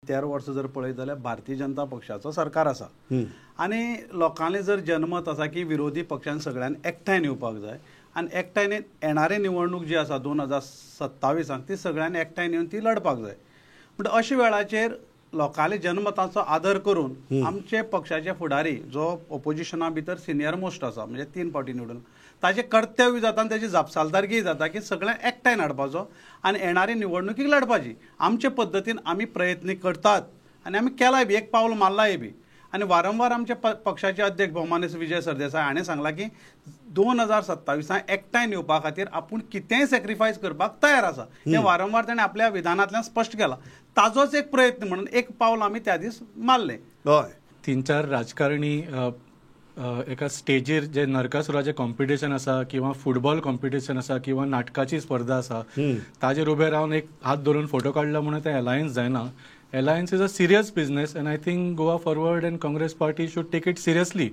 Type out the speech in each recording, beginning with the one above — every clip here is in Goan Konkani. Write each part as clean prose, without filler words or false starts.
13 वर्सां जर पळयत जाल्यार भारतीय जनता पक्षाचो सरकार आसा आनी लोकांलें जर जनमत आसा की विरोधी पक्षान सगळ्यांनी एकठांय येवपाक जाय आनी एकठांय येणारी निवडणूक जी आसा 2027 ती सगळ्यांनी एकठांय येवन ती लढपाक जाय. म्हणटा अशा वेळाचेर लोकांले जनमताचो आदर करून आमचे पक्षाचे फुडारी जो ओपोजिशना भितर सिनियर मोस्ट आसा, म्हणजे तीन फावटी निवडून, ताचें कर्तव्य जाता आनी ताची जापसालदारकी जाता की सगळ्यांक एकठांय हाडपाचो आनी येणारी निवडणुकीक लढपाची. आमचे पद्दतीन आमी प्रयत्न करतात आनी आमी केलाय बी, एक पावल मारलाय बी. आनी वारंवार आमचे पक्षाचे अध्यक्ष भोवमानेस्त विजय सरदेसाय हाणें सांगलां की 2027 क एकठांय येवपा खातीर आपूण कितेंय सॅक्रिफायस करपाक तयार आसा. हें वारंवार ताणें आपल्या विधानांतल्यान स्पश्ट केलां. ताजोच एक प्रयत्न म्हणून एक पावल आमी त्या दीस मारलें. तीन चार राजकारणी अ, अ, एका स्टेजीर जे नरकासुराचें कॉम्पिटिशन आसा किंवा फुटबॉल कॉम्पिटिशन आसा किंवा नाटकाची स्पर्धा आसा, ताजेर उबे रावन एक हात धरून फोटो काडलो म्हणून तें अलायन्स जायना. Alliance is a serious business and I think Goa Forward and Congress Party should take it seriously.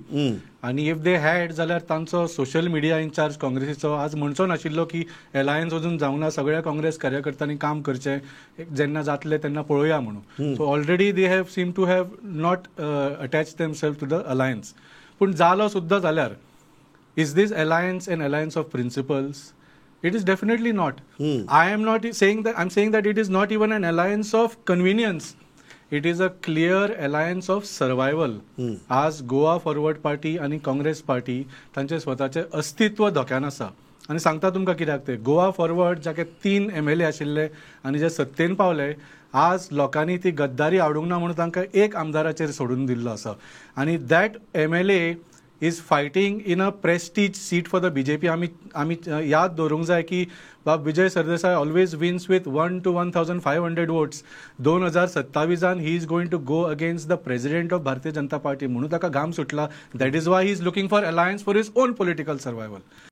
आनी if they had जाल्यार तांचो सोशल मिडिया इन्चार्ज काँग्रेसीचो आज म्हणचो नाशिल्लो की अलायन्स अजून जावंक ना, सगळ्या काँग्रेस कार्यकर्त्यांनी काम करचें, जेन्ना जातलें तेन्ना पळोवया म्हणून. So already they have seem to have not attach themself to the alliance. पूण जालो सुद्दां जाल्यार, is this alliance an alliance of principles? It is definitely not. I am not saying that. I'm saying that it is not even an alliance of convenience. It is a clear alliance of survival. आज गोवा फॉरवर्ड पार्टी आनी काँग्रेस पार्टी तांचे स्वताचे अस्तित्व धोक्यान आसा. आनी सांगता तुमकां कित्याक ते. गोवा फॉरवर्ड जाके तीन एमएलए आशिल्ले आनी जे सत्तेन पावले, आज लोकांनी ती गद्दारी आवडूंक ना म्हणून तांकां एक आमदाराचेर सोडून दिल्लो आसा आनी that MLA is fighting in a prestige seat for the BJP. आमी याद दवरूंक जाय की बाब Vijay Sardesai always wins with 1 to 1500 votes. 2027 he is going to go against the president of Bharatiya Janata Party म्हणून ताका घाम सुटला. That is why he is looking for alliance for his own political survival.